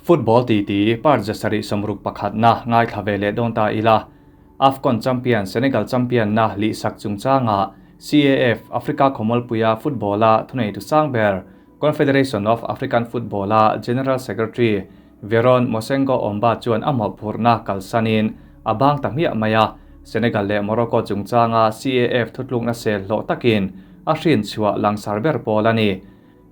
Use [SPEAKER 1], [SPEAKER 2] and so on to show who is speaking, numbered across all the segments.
[SPEAKER 1] Football titi part 7 60 pakhatna ngaithla ve leh dawn ta ila. AFCON champion Senegal champion na lihsak chungchanga CAF Africa khawmualpuia football-a thuneitu sang ber Confederation of African Football-a General Secretary Veron Mosengo Omba chuan a mawhphurhna kalsanin a bang ta hmiah mai a. Senegal leh Morocco chungchanga CAF thutlukna sel hlawh takin a hrin chhuah langsar ber pawl a ni.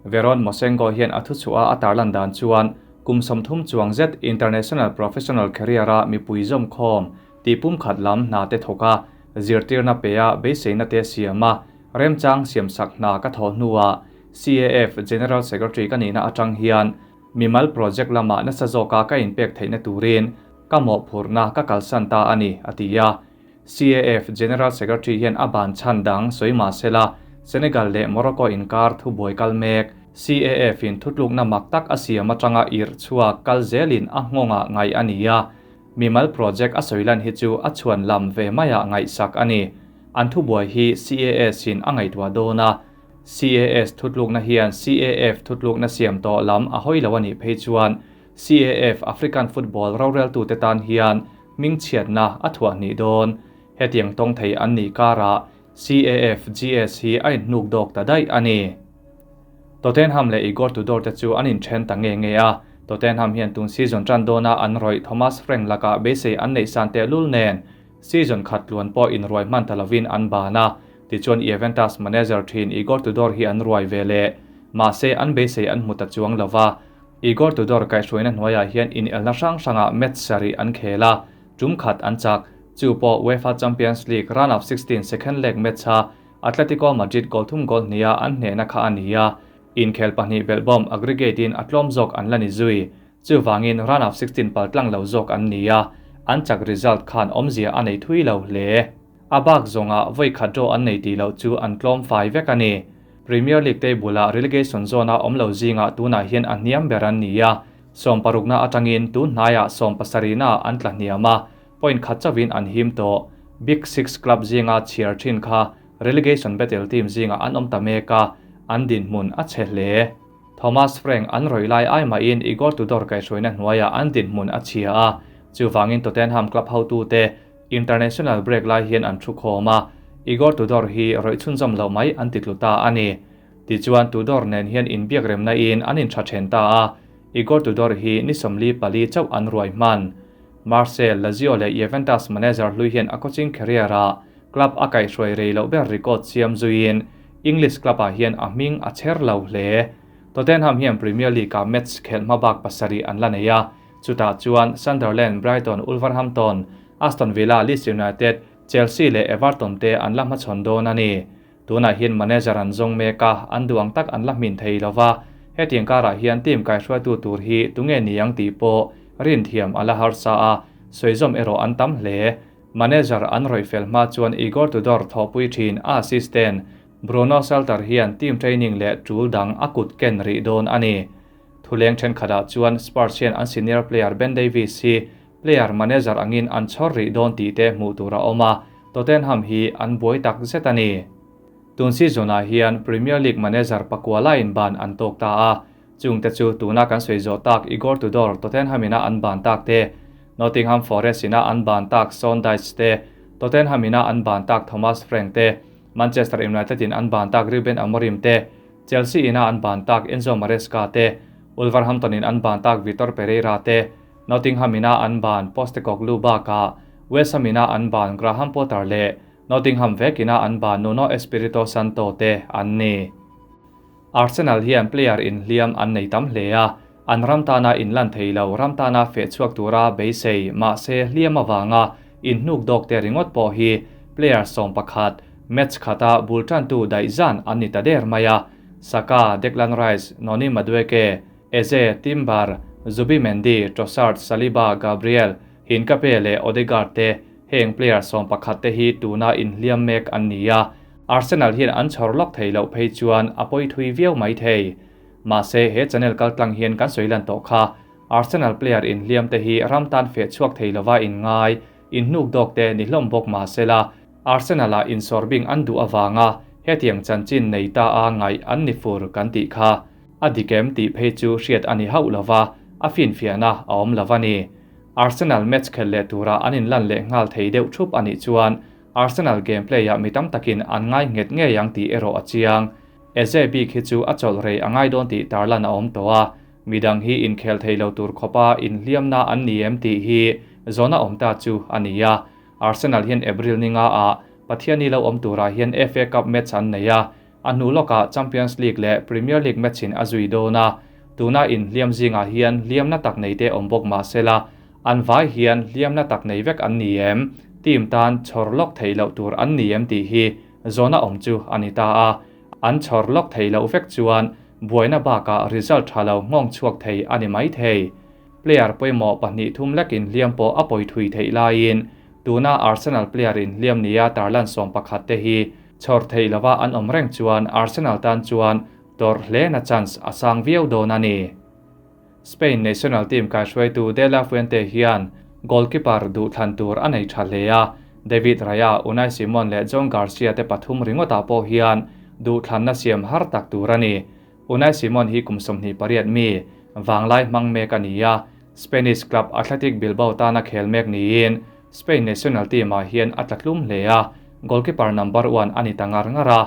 [SPEAKER 1] Veron Mosengo hian a thuchhuah a tarlan dan chuan kum 30 chuang zet international professional career-a mipui zawmkhawm tih pumkhat lam hna te thawk a, zirtirna pe a beiseina te siam a, remchang siamsak hna ka thawh hnuah CAF General Secretary ka nihna atang hian mimal project lamah nasa zawka ka inpek theihna turin ka mawhphurhna ka kalsan ta a ni, a ti a. CAF General Secretary hian a ban chhan dang sawi mahsela Senegal leh Morocco inkar thubuai kal mek. CAF in thutlukna mak tak a siam atanga irh chhuak kal zelin a nghawngah ngaih a ni a, mimal project a sawi lan hi chu a chhuan lam ve maiah ngaihsak a ni. An thubuai hi CAS in a ngaihtuah dawn a, CAS thutlukna hian CAF thutlukna siam tawh lam a hawi lo a nih phei chuan CAF African football roreltute tan hian hmingchhiatna a thuah hnih dawn. Hetiang tawng thei an nih karah CAF GS hi a inhnuk dawk ta daih a ni. Tottenham leh Igor Tudor te chu an inthen ta nge nge a, Tottenham hian tun season tan dawna an rawih Thomas Frank lakah beisei an neih san tehlul nen season khat tluan pawh inruai hman ta lovin an ban a, tichuan Juventus manager thin Igor Tudor hi an ruai ve leh. Mahse an beisei an hmu ta chuang lova, Igor Tudor kaihhruaina hnuaiah hian inelna hrang hrangah match sarih an khel a, tum khat an chak. Chu pawh UEFA Champions League round of 16 second leg match-a Atletico Madrid goal thum goal hniha an hnehna kha a ni a, inkhel pahnih belhbawm aggregate-in a tlawm zawk an la ni zui. Chuvangin round of 16 pal tlang lo zawk an ni a, an chak result khan awmzia a nei thui lo hle. A bak zawnga vawi khat draw an nei tih loh chu an tlawm fai vek a ni. Premier League table-a relegation zone-a awm lo zingah tunah hian a hniam ber an ni a, 16na atangin tun hnaiah 17na an tla hniam a, point khat chauhin an him tawh. Big Six club zinga chhiar thin kha relegation battle team zingah an awm ta mek a, an dinhmun a chhe hle. Thomas Frank an rawih lai ai mahin Igor Tudor kaihhruaina hnuaiah an dinhmun a chhia a, chuvangin Tottenham club hotute international break lai hian an thu khawm a, Igor Tudor hi rawih chhunzawm loh mai an ti tlu ta a ni. Tichuan Tudor nen hian inbiak remna in an intha then ta a, Igor Tudor hi ni 44 chauh an ruai hman. Marseille, Lazio leh Juventus manager hlui hian a coaching career-ah club a kaihhruai rei loh ber record siam zuiin English club-ah hian a hming a chher lo hle. Tottenham hian Premier League-ah match khelh hmabak pasarih an la nei a, chutah chuan Sunderland, Brighton, Wolverhampton, Aston Villa, Leeds United, Chelsea leh Everton te an la hmachhawn dawn a ni. Tunah hian manager an zawng mek a, an duh ang tak an la hmin thei lova, hetiang karah hian team kaihhruaitu tur hi tunge ni ang tih pawh rin thiam a la harsa a, sawi zawm erawh an tam hle. Manager an rawih fel hma chuan Igor Tudor thawhpui thin a assistant Bruno Saltor hian team training leh tul dang a kut ken rih dawn a ni. Thuleng thenkhatah chuan Spurs hian an senior player Ben Davies hi player manager angin an chhawr rih dawn tih te hmuh tur a awm a, Tottenham hi an buai tak zet a ni. Tun season-ah hian Premier League manager pakuala in ban an tawk ta a, chungte chu tuna kan sawi zawh tak Igor Tudor Tottenham ina an ban tak te, Nottingham Forest ina an ban tak Sean Dyche te, Tottenham ina an ban tak Thomas Frank te, Manchester United in an ban tak Ruben Amorim te, Chelsea ina an ban tak Enzo Maresca te, Wolverhampton in an ban tak Vitor Pereira te, Nottingham ina an ban Postecoglou bakah West Ham ina an ban Graham Potter leh Nottingham vek ina an ban Nuno Espirito Santo te an ni. Arsenal hian player in hliam an nei tam hle a, an ram tana in lan thei lo ram tana feh chhuak tura beisei mahse hliam awanga in hnuk dawk te ringawt pawh hi player 11 match khata bul tantu daih zan an ni ta der mai a. Saka, Declan Rice, Noni Madueke, Eze, Timber, Zubimendi, Trossard, Saliba, Gabriel, Hincapié leh Odegaard te heng player 11 te hi tuna in hliam mek an ni a. Arsenal hian an chhawr lawk thei loh phei chuan a pawi thui viau mai thei. Mahse he channel kal tlang hian kan sawi lan tawh kha Arsenal player in hliam te hi ram tan feh chhuak thei lova in ngai in hnuk dawk te ni hlawm bawk mahsela Arsenal-a in sawrbing an duh awanga hetiang chanchin nei ta a ngaih an ni fur kan tih kha. A dikem tih phei chu hriat a ni hauh lova. a finfiahna a awm lo a ni. Arsenal match khelh leh tura an inlan leh nghal thei deuh thup a nih chuan Arsenal game play-ah mi tam takin an ngai nghet ngei ang tih erawh a chiang. Eze bik hi chu a chawlh rei a ngai dawn tih tarlan a awm tawh a, midang hi inkhel thei lo tur khawpa inhliamna an ni em tih hi zawhna awm ta chu a ni a. Arsenal hian April ni nga ah Pathiani lo awm turah hian FA Cup match an nei a, a hnu lawkah Champions League leh Premier League match in a zui dawn a, tuna inhliam zingah hian hliamna tak nei te awm bawk mah sela, an vai hian hliamna tak nei vek an ni em? Team tan chhawr lawk theih loh tur an ni em tih hi zawhna awm chu a ni ta a, an chhawr lawk theih loh vek chuan buaina bakah result tha lo nghawng chhuak thei a ni mai thei. Player pawimawh pahnih thum lek inhliam pawh a pawi thui theih laiin tuna Arsenal player inhliam nia tarlan 11 te hi chhawr theih lova an awm reng chuan Arsenal tan chuan tawrh hlena chance a sang viau dawn a ni. Spain national team kaihruaitu De La Fuente hian goalkeeper duhthlan tur a nei tha hle a, David Raya, Unai Simon leh Joan Garcia te pathum ringawtah pawh hian duhthlanna siam har tak tur a ni. Unai Simon hi kum 28 mi, vanglai hmang mek a ni a, Spanish club Athletic Bilbao tana khel mek niin Spain national team-ah hian a tlatlum hle a, goalkeeper number 1 a ni ta ngar ngar a.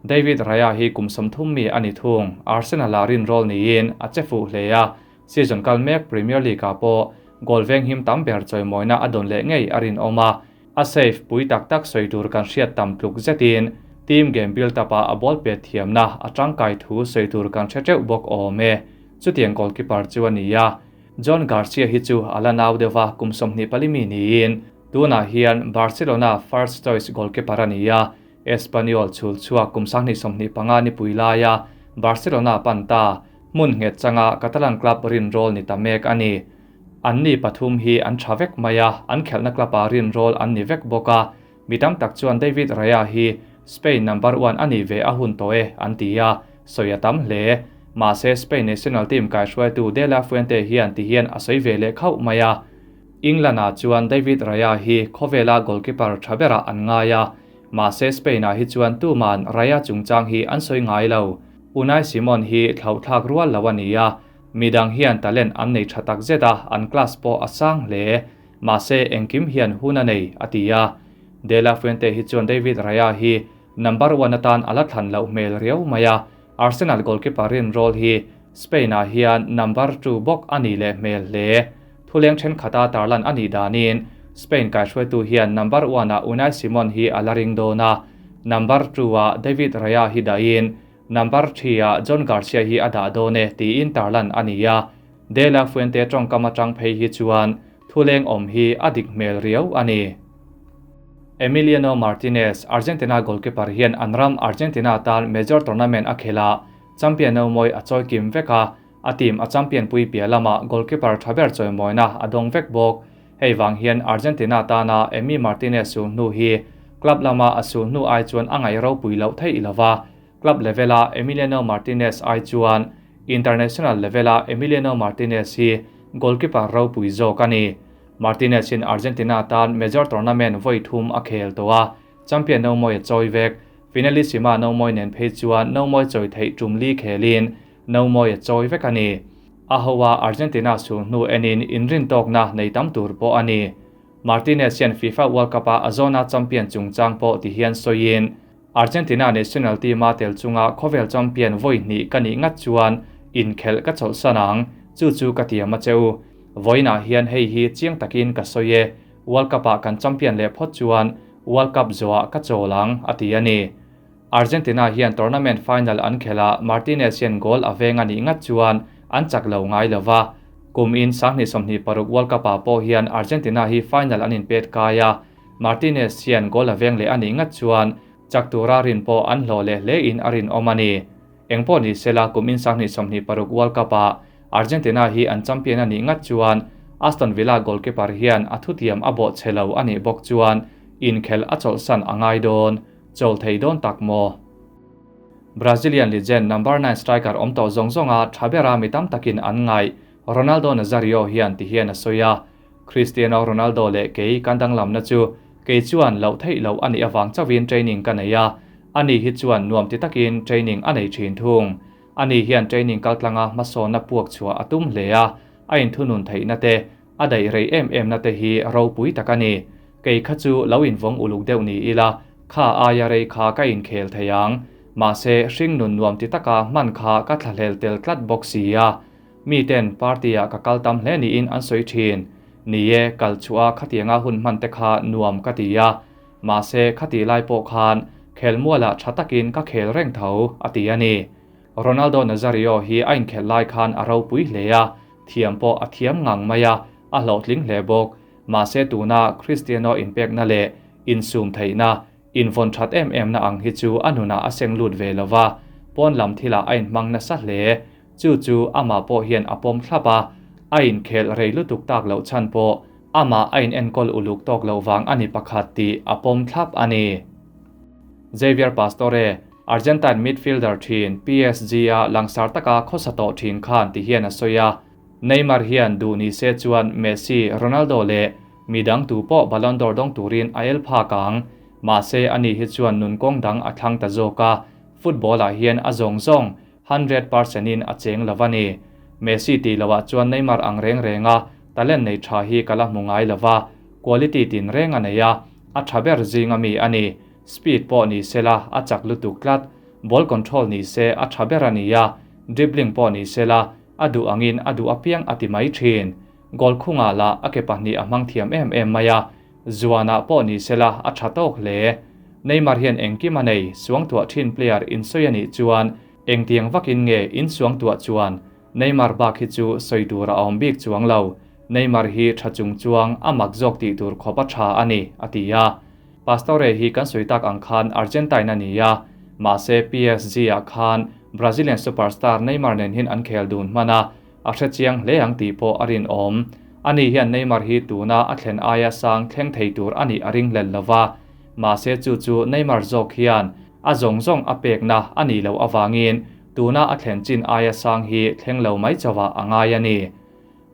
[SPEAKER 1] David Raya hi kum 30 mi a ni thung, Arsenal-a rin rol niin a che fuh hle a, season kal mek Premier League-ah pawh goal veng him tam ber chawimawina a dawn leh ngei a rin awm a, a save pui tak tak sawi tur kan hriat tam tluk zetin team game build-up-ah a ball pet thiamna a tangkai thu sawi tur kan hre teuh bawk awm e. Chutiang goalkeeper chu a ni a, Joan Garcia hi chu a la nau deuha kum 24 mi niin tunah hian Barcelona first choice goalkeeper a ni a, Espanyol chhul chhuak kum 2025 ni pui laia Barcelona pan ta hmun nghet changa Catalan club rin rol ni ta mek a ni. An ni pathum hi an tha vek mai a, an khelhna club-ah rin rol an ni vek bawk a, mi tam tak chuan David Raya hi Spain number 1 a ni ve a hun tawh e an ti a, sawi a tam hle. Mahse Spain national team kaihruaitu De La Fuente hian ti hian a sawi ve leh khauh mai a. England-ah chuan David Raya hi khawvela goalkeeper tha berah an ngai a, mahse Spain-ah hi chuan tuman Raya chungchang hi an sawi ngai lo. Unai Simon hi thlauhthlak rual lo a ni a, midang hian talent an nei tha tak zet a, an class pawh a sang hle. Mahse engkim hian hun a nei a ti a. De La Fuente hi chuan David Raya hi number 1 atan a la thlan loh hmel riau mai a, Arsenal goalkeeper rin rol hi Spain-ah hian number 2 bawk a ni leh hmel hle. Thuleng then khata tarlan a nih danin Spain kaihruaitu hian number 1-ah Unai Simon hi a la ring dawn a, number 2-ah David Raya hi dahin number 3-ah Joan Garcia hi a dah dawn e tiin tarlan a ni a. De La Fuente tawngkam atang phei hi chuan thuleng awm hi a dik hmel riau a ni. Emiliano Martinez, Argentina goalkeeper hian an ram Argentina tan major tournament a khela, champion no moi a chawi kim vek a, a team a champion pui pia lama goalkeeper tha ber chawimawina a dawng vek bawk. Hei wang hian Argentina tana Emi Martinez su hnu hi club lama a su hnu ai chuan a ngai ro pui loh theih lova. Club levela Emiliano Martinez ai chuan international levela Emiliano Martinez hi goalkeeper ro pui zawk a ni. Martinez in Argentina tan major tournament voi thum a khel to a, champion no moi a chawi vek. Finalissima no moi nen phei chuan no moi chawi theih tum li khelin no moi a chawi vek a ni. A hoa Argentina su hnu enin inrin tawkna nei tam tur pawh a ni. Martinez hian FIFA World Cup a azona champion chungchang pawh ti hian sawiin Argentina national team a tel chunga khawvel champion voi hnih ka nih ngat chuan inkhelh ka chawlh sanang chu chu ka tiam a cheu. Voinah hian hei hi chiang takin ka sawi e, World Cup ah kan champion leh phawt chuan World Cup zawah ka chawlang a ti a ni. Argentina hian tournament final an khela Martinez hian goal a veng a nih ngat chuan an chak lo ngai lova. Kum in 2026 World Cup ah pawh hian Argentina hi final an inpet kai a, Martinez hian goal a veng leh a nih ngat chuan chak tura rin pawh an hlawh leh hle in a rin awm a ni. Engpawh ni sela kum in 2026 World Cup ah Argentina hi an champion a nih ngat chuan Aston Villa goalkeeper hian a thutiam a bawh che lo a nih bawk chuan inkhel a chawlhsan a ngai dawn, chawl thei dawn tak maw. Brazilian legend number 9 striker awm tawh zawng zawnga tha bera mi tam takin an ngai Ronaldo Nazario hian ti hian a sawi a. Cristiano Ronaldo leh kei kan danglamna chu kei chuan loh theih loh a nih awang chawin training ka nei a, ani hi chuan nuam ti takin training a nei thin thung. Ani hian training kaltlanga hmasawnna puak chhuah a tum hle a, a inthunun theihna te, a daih rei em em na te hi ropui tak a ni. Kei kha chu lo invawng uluk deuh ni ila, kha aia rei kha ka inkhel thei ang. Mahse, hringnun nuam ti taka hman kha ka thlahlel tel tlat bawk si a. Miten party-ah ka kal tam hle niin an sawi thin. Ni e, kal chhuah a khatianga hun hman te kha nuam ka ti a. Mahse, khatih lai pawh khan khelmualah tha takin ka khel reng tho, a ti a ni. Ronaldo Nazario hi a inkhelh lai khan a ropui hle a, thiam pawh a thiam ngang mai a, a hlawhtling hle bawk. Mahse tuna Cristiano inpekna leh insum theihna, invawn that em emna ang hi chu a nunah a seng lut ve lo va, pawn lam thilah a inhmang nasa hle. Chu chu amah pawh hian a pawm thlap a, a inkhelh rei lutuk tak loh chhan pawh amah a inenkawl uluk tawk loh vang a ni pakhat tih a pawm thlap a ni. Javier Pastore, Argentine midfielder thin PSG-a langsar taka khawsa tawh thin khan ti hian a sawi a, Neymar hian duh ni se chuan Messi, Ronaldo leh midang tu pawh Ballon d'Or dawng turin a el phak ang. Mahse ani hi chuan nun kawng dang a thlang ta zawk a, football-ah hian a zawng zawng 100% in a cheng lo a ni. Messi tih loah chuan Neymar ang reng renga talent nei tha hi ka la hmu ngai lo va, quality tin reng a nei a, a tha ber zinga mi a ni. Speed pawh ni sela a chak lutuk tlat, ball control ni se a tha ber a ni a, dribbling pawh ni sela a duh angin a duh apiang a ti mai thin. Goal khungah lah a ke pahnih a hmang thiam em em mai a, Zuanah pawh ni sela a tha tawk hle. Neymar hian engkim a nei, suangtuah thin player insawi a nih chuan engtiang vakin nge insuangtuah chuan Neymar bak hi chu sawi tur a awm bik chuang lo. Neymar hi tha chung chuang a mak zawk tih tur khawp a tha a ni, a ti a. Pastore hi kan sawi tak ang khan Argentine a ni a, mahse PSG-ah khan Brazilian superstar Neymar nen hian an khel dun hman a, a hre chiang hle ang tih pawh a rinawm. Ani hian Neymar hi tuna a thlen aia sang thleng thei tur a nih a ringhlel lo va, mahse chu chu Neymar zawk hian a zawng zawng a pekna a nih loh avangin tuna a thlen chin aia sang hi thleng lo mai chauhah a ngai a ni.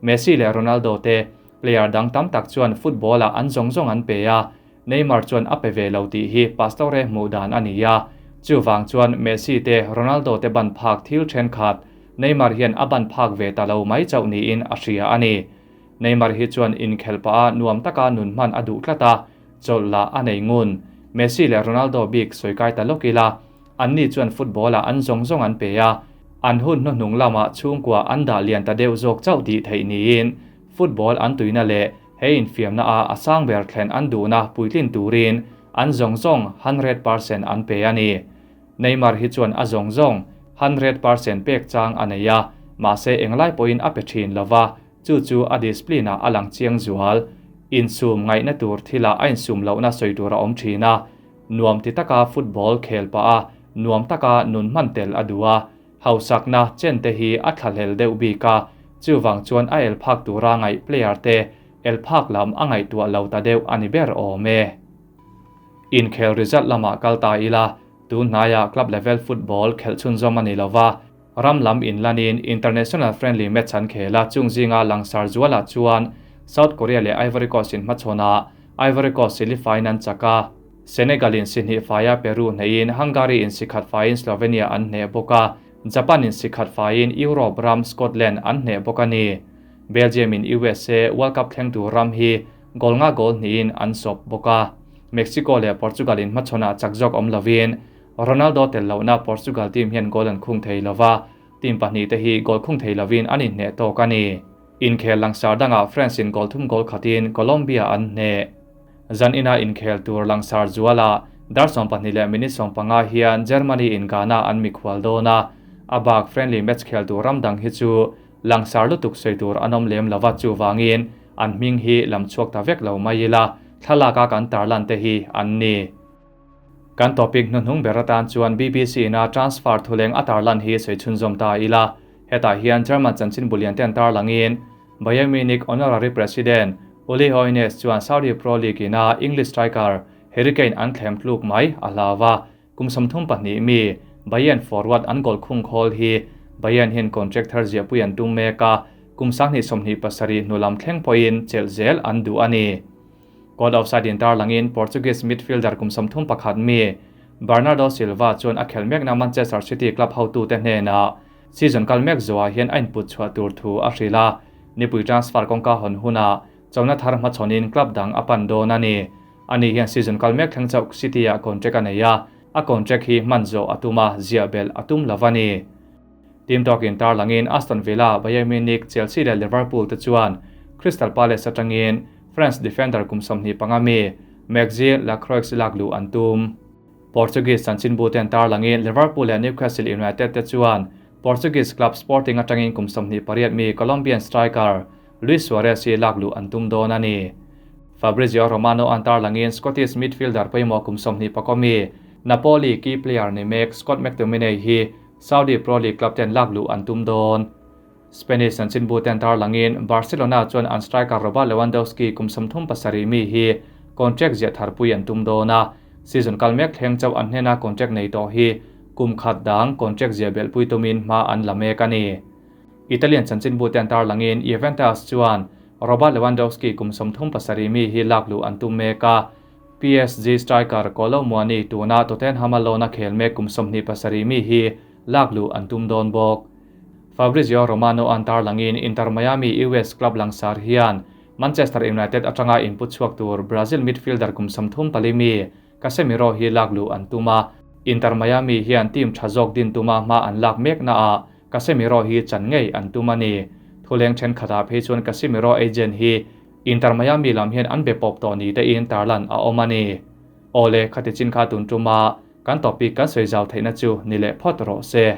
[SPEAKER 1] Messi leh Ronaldo te player dang tam tak chuan football-ah an zawng zawng an pe a, Neymar chuan a pe ve lo tih hi Pastore hmuh dan a ni a, chuvang chuan Messi te Ronaldo te ban phak thil thenkhat Neymar hian a ban phak ve ta lo mai chauh niin a hria a ni. Neymar hi chuan inkhelh pah a nuam taka nun hman a duh tlat a, chawlh lah a nei ngun. Messi leh Ronaldo bik sawi kai ta lawk ila, anni chuan football-ah an zawng zawng an pe a, an hun hnuhnung lamah chhungkua an dah lian ta deuh zawk chauh tih theih niin football an tuina leh He infiamna a a sang ber thlen an duhna puitlin turin an zawng zawng 100% an pe a ni. Neymar hi chuan a zawng zawng 100% pek chang a nei a, mahse englai pawhin a pe thin lo va, chu chu a discipline ah a lang chiang zual. Insum ngaihna tur thilah a insum lohna sawi tur a awm thin a, nuam ti taka football khel pah a, nuam taka nun hman tel a duh a, Hausakna chen te hi a thlahlel deuh bik a, chuvang chuan a el phak tura ngaih player te el phak lam a ngaihtuah lo ta deuh a ni ber awm e. Inkhel result lamah kal ta ila, tun hnaiah club level football khelh chhunzawm a ni lo va, ram lam inlanin international friendly match an khel a, chung zinga langsar zualah chuan South Korea leh Ivory Coast inhmachhawnah Ivory Coast silifaiin an chak a, Senegal in si hnih faia Peru hneihin Hungary in si khat faiin Slovenia an hneh bawk a, Japan in si khat faiin Europe ram Scotland an hneh bawk a ni. Belgium in USA World Cup thleng tur ram hi goal nga goal hnihin an sawp bawk a. Mexico leh Portugal in hmachhawnah chak zawk awm lovin Ronaldo tel lohna Portugal team hian goal an khung thei lova, team pahnihte hi goal khung thei lovin an inhneh tawk a ni. Inkhel langsar dangah France in goal thum goal khatin Colombia an hneh. Zan ina inkhel tur langsar zuala dar 12 leh minute 15 hian Germany in Ghana an mikhual dawn a, a bak friendly match khel tur ram dang hi chu langsar lutuk sawi tur an awm lem lova chuvangin an hming hi lam chhuak ta vek lo mai ila thlalak a kan tarlan te hi an ni. Kan topic hnuhnung ber atan chuan BBC ina transfer thuleng a tarlan hi sawi chhunzawm ta ila, hetah hian German chanchin bulian te an tarlangin Bayern Munich honorary president Uli Hoeneß chuan Saudi Pro League ina English striker Harry Kane an thlem tluk mai a hlau a, kum 32 mi Bayern forward an goal khung khawl hi Bayern hian contract thar ziahpui an tum mek a, kum 2027 hnu lam thleng pawhin chelh zel an duh a ni. Caught offside in tarlangin Portuguese midfielder kum 31 mi Bernardo Silva chuan a khelh mekna Manchester City club hotute hnenah season kal mek zawhah hian a input chhuah tur thu a hrilh a. Nipui transfer kawngka hawn hunah chona thar hmachhawnin club dang a pan dawn a ni. Ani hian season kal mek thleng chauh City-ah contract a nei a, a contract hi hman zawh a tum a, ziah belh a tum lo a ni. Team talk-in tarlangin Aston Villa, Bayern Munich, Chelsea leh Liverpool te chuan Crystal Palace atangin France defender kum 25 mi Maxi Lacroix lak luh an tum. Portuguese chanchinbu ten tarlangin Liverpool leh Newcastle United te chuan Portuguese club Sporting atangin kum 28 mi Colombian striker Luis Suarez hi lak luh an tum dawn a ni. Fabrizio Romano an tarlangin Scottish midfielder pawimawh kum 21 mi Napoli key player ni mek Scott McTominay hi Saudi Pro League club ten lak luh an tum dawn. Spanish chanchinbu ten tarlangin Barcelona chuan an striker Robert Lewandowski kum 37 mi hi contract ziah tharpui an tum dawn a. Season kal mek thleng chauh an hnena contract nei tawh hi kum khat dang contract ziah belhpui tumin hma an la mek a ni. Italian chanchinbu ten tarlangin Juventus chuan Robert Lewandowski kum 37 mi hi lak luh an tum mek a. PSG striker Kolo Muani tuna Tottenham a loan a khel mek kum 27 mi hi lak luh an tum dawn bawk. Fabrizio Romano an tarlangin Inter Miami US club langsar hian Manchester United atanga input chhuak tur Brazil midfielder kum 34 mi Casemiro hi lak luh an tum a. Inter Miami hian team tha zawk din tuma hma an lak mek na a Casemiro hi chan ngei an tum a ni. Thuleng then khata phei chuan Casemiro agent hi Inter Miami lam hian an be pawp tawh ni te in tarlan a awm a ni. Ole khati chin kha tun tuma kan topic kan sawi zau theihna chu ni leh phawt rawh se.